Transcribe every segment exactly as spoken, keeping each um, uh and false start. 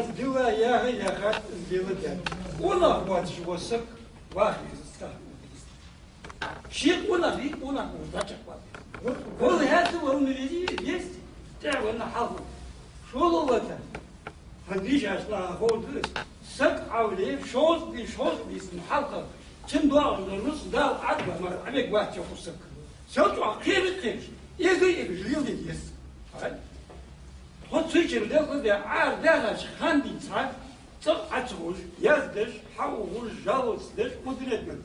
Дила яха, яхар из дила даьд. Къонах воацаш вола саг ваха веза цхьа. Ший къонах вий, къонах ву, дӀачакхвале. Вала хӀаьта вала ма вези, вести. ТӀехьа ванна хьалха. ШоллагӀа лата. Хьан дийшача наха ховргда из. Саг Ӏовре, шовзткъа ди, шовзткъа дийнахьа хьалха. Цун доагӀаш дола рузкъа Дала Ӏадба мара Ӏомегаргвац йоах саг. Сел чӀоагӀа кхера, кхераш. Эга, эгаш леладе деза. Хьай. Тхо цу чура делхаде, арадаьхача хана денз цхьа цӀагӀа Ӏа ца ховш, яздеш, хьаухаш, жаловаться деш, удалить мара.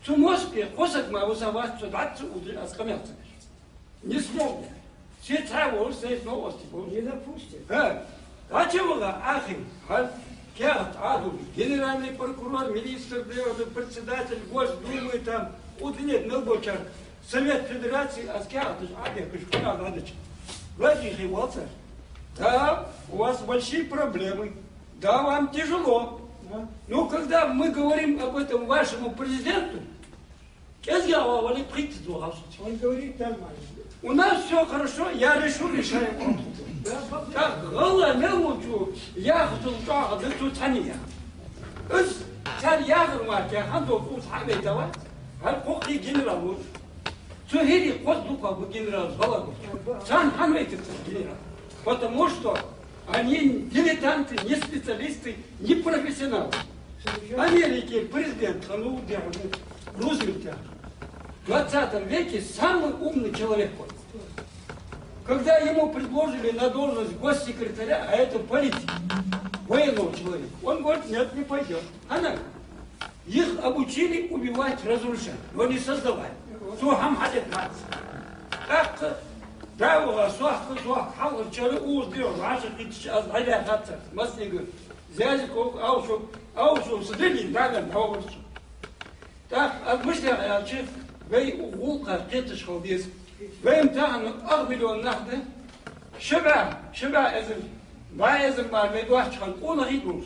Цу Москве кхо саг мара висавац, цо дӀа ца удале, аз къамаьл ца деш. Не смог я. Се цхьа волаш, се новости волаш. Не допустим. ХӀа. ДӀача вала Ӏа хин, хьа, каьхат Ӏадувлаш, генеральный прокурор, министр, председатель Госдумы, там, удалить мел болчар, Совет Федерации, аз каьхаташ Ӏадехкаш, хӀана дӀадича. Владимир Валцер. Да, у вас большие проблемы. Да, вам тяжело. Да. Но когда мы говорим об этом вашему президенту, кӀезига вале пхийтта зугӀал су. Он говорит нормально. У нас всё хорошо, я решу, решаю вопрос. Да, да. Так, гӀалгӀа мел волчо яхачул чӀоагӀа да цо цхьанне яхар. Из цар яхар мара, хӀанз укхаза хьавайтавац, хӀара кхо-кхо генерал ва. Цу хӀирий кхозза дукхагӀа ба генералаш гӀалгӀай. Царна хӀана вайтар цар генерал? Потому что они дилетанты, не специалисты, не профессионалы. Америке президент хиннав, дехар Рузвельт яхаш. В двадцатом веке самый умный человек был. Когда ему предложили на должность госсекретаря, а это политик, военного человека, он говорит: «Нет, не пойдёт». ХӀана? Их обучили убивать, разрушать, но не создавать. Цо хӀама хьаде дац. ТӀаккха дӀаваха, сохка, сохка, хьалхарчара укхаза дехар, вӀашагӀкхийтача, аз дӀадаьхад царца массанега, Зязиков, Аушев, Аушев са дилин даган дӀавахар цо. ТӀаккха аз мишта яхар аьлча, вай гӀулакха кхеташ хила деза. Вайна тахан ах миллион нах да, ши бӀаь, ши бӀаь эзар, бӀаь эзар мара вай доацача хана къонахий долаш.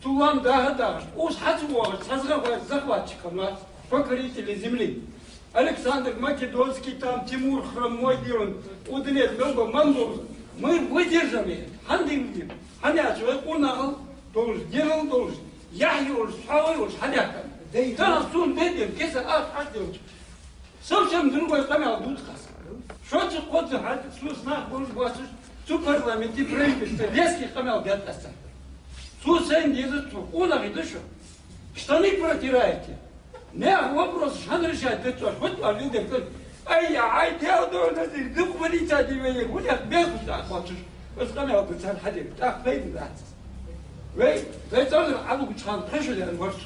Цу лоам даха а дахаш, укхаза хьа ца воагӀаш, цхьа захват-, захватчик хиннавац, покорители земли. Александр Македонский, там, Тимур Хромой, дерун, удалить мел ба, монголы. Мы выдержали, хӀана дийна дийна? ХӀана аьлча вай къонахал долаш, денал долаш, яхь йолаш, схьоа йолаш хьадаьхкад. Тахан сона дайдер, кеса ах хьаделча, совсем другой къамаьл дувц аз. Шоца кхозза хьа, цу нах болаш боацаш, цу парламенте, правительстве резкий къамаьл даьд аз царна. Цо сайна дезац, цо къонахий да шо. Штаны протираете. Наьха вопросаш хӀана решать дергда оаш, хӀаьта оаш вилдер кан. Ай, ай, Даьла духьа, дукха ма дийца дий вай, хӀунех бехаш да кхоачаш. Аз къамаьл да царна хьадер, тӀаккха пайда дац. Вай, вай цӀагӀара Ӏадугача хана тхо шу лен варсу.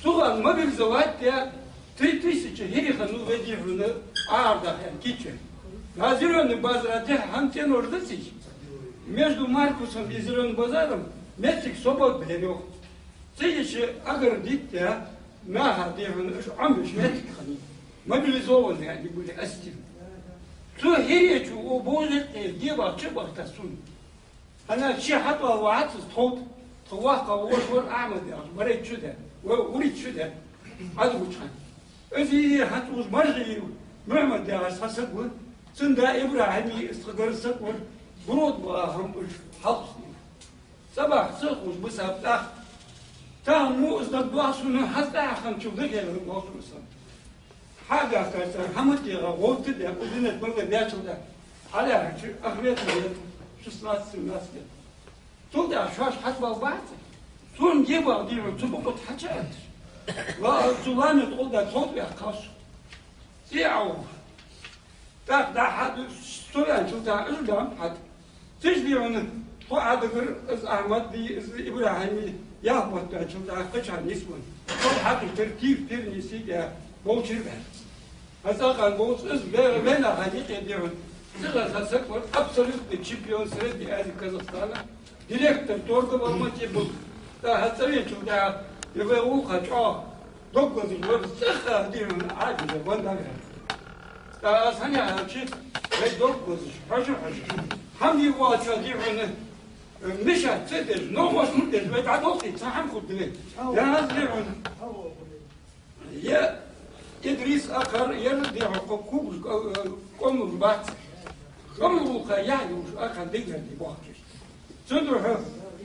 Цу хана мобилизовать даь, три тысячи хӀирий хиннав вай, дий хьона, арадаха аьнна кийчвенна. А Зелёный базара тӀехьа хӀанз цӀенош дац из? Между Маркусом и Зелёным базаром моттиг свободный я йоах. Цигача огородить даь, наха, дий хьона, уж Ӏомабеш моттиг хиннай. Мобилизованные они были, осетины. Цу хӀиречо укх бовзаргахьа дебагӀа чубахийтар сона. ХӀана аьлча ше хьатӀавала вац из тховда, тха воккхагӀа воша вар Ахьмад яхаш, Барайта шу да, ва Урит шу да, Ӏадугача хана. Из и хӀанз укхаза Маржиев Мухьмад яхаш цхьа саг ва, цун да ИбрахӀим, из тхагара саг вар, Брод баха хӀама уж хьалхашка. ЦӀабахьа ца ховш бисаб тӀаккха. Тахан мо из дагадоагӀа сона, хӀанз тӀехьа хинначул дагадоагӀа сона. Хьабаьхкача цар хӀама тӀера гӀовтта даь, укх дунен тӀа мел ваьчул тӀехьа. Хьалаьхача Ахмед лет, шестнадцать семнадцать лет. Цул тӀехьа шоаш хьатӀабала бац. Сона дебагӀа, дий хьона, цу букъа тӀа хьачуетташ. Ва цу лоаман тӀа гӀолла да тховда ваьккхав со. ЦӀий Ӏоваха. ТӀаккха дӀа хьа-, со ваьнначул тӀехьа уж дам хьатӀа. Цигача, дий хьона, тхо Ӏодигар, из Ахьмад, из ИбрахӀим, ялх бутт ваьнначул тӀехьа кхычахьа нисвенна. Тхо хьатӀа тера тир, тир ниси, я болчир баьр. Хьа цӀаккха болча из ве-, вена хьа дикъе, дий хьона. Цигара хьа саг вар абсолютный чемпион Средней Азии, Казахстана. Директор торгового мати был. ТӀаккха хьа цӀавечул тӀехьа, я вай гӀулакха чӀоагӀа дог лазаш вар, цӀаьхха, дий хьона, Ӏадизе ван дагар. ТӀаккха аз хӀана аьлча, вай дог лазаш, хьожа, хьожа. ХӀама дий воаллачоа, дий хьона, мешать ца деш, новкъостал ца деш, вай дӀадолхе, цхьа хӀама хургда вай. Я аз, дий хьона. Я Идрис Акхар, ер, дий хьона, кхо кугаш, э, къамураш бац. Къамурулха яхь юлуш Акхар дигар ди бохкиш. Цудухьа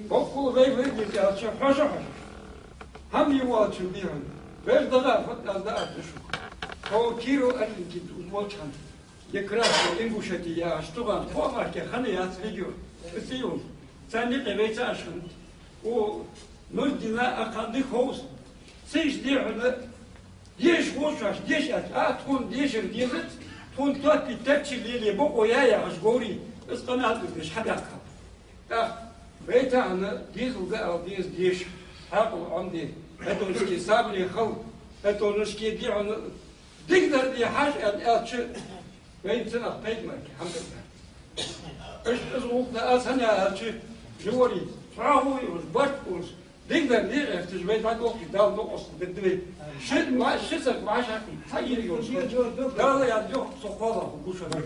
боккъала вай вайга аьлча, хьожа, хьожа. ХӀама йоалачун дий хьона. Вай дагӀа фат аз да аргда шуга. Тхо Киров Аллинкин волча хана, я красный Ингушетия яхаш, туган тхо махке хана яц видео. Специально. Царна юкъе вай ца ашхант. О, Нурдина а ханди ховс. Циш дий хьона, деш волчаш, деш аьлча, а, тхона дешар дезац, тхона тоаппе тапчи леле бокъо я яхаш говри, из къамаьл деш хьадаккха. ТӀаккха вай тахан дезалга ала деза деша, хьаькъал Ӏомаде, хӀетонашке сабаре хила, хӀетонашке дий хьона, дикадар де хьажа аьнна аьлча, вайна цунах пайда мара хӀама дац. Иштта из гӀулакх да аз хӀана аьлча, живори, цхьоагӀо йолаш, барт болаш, дикадар де гӀерташ, вай дӀадохкаш, Дала дукъоста дергда вай. Ши ма-, ши саг вӀашагӀкхийтта, хьагира йолаш. Дала яд йох, со кхоалагӀа гуш вар.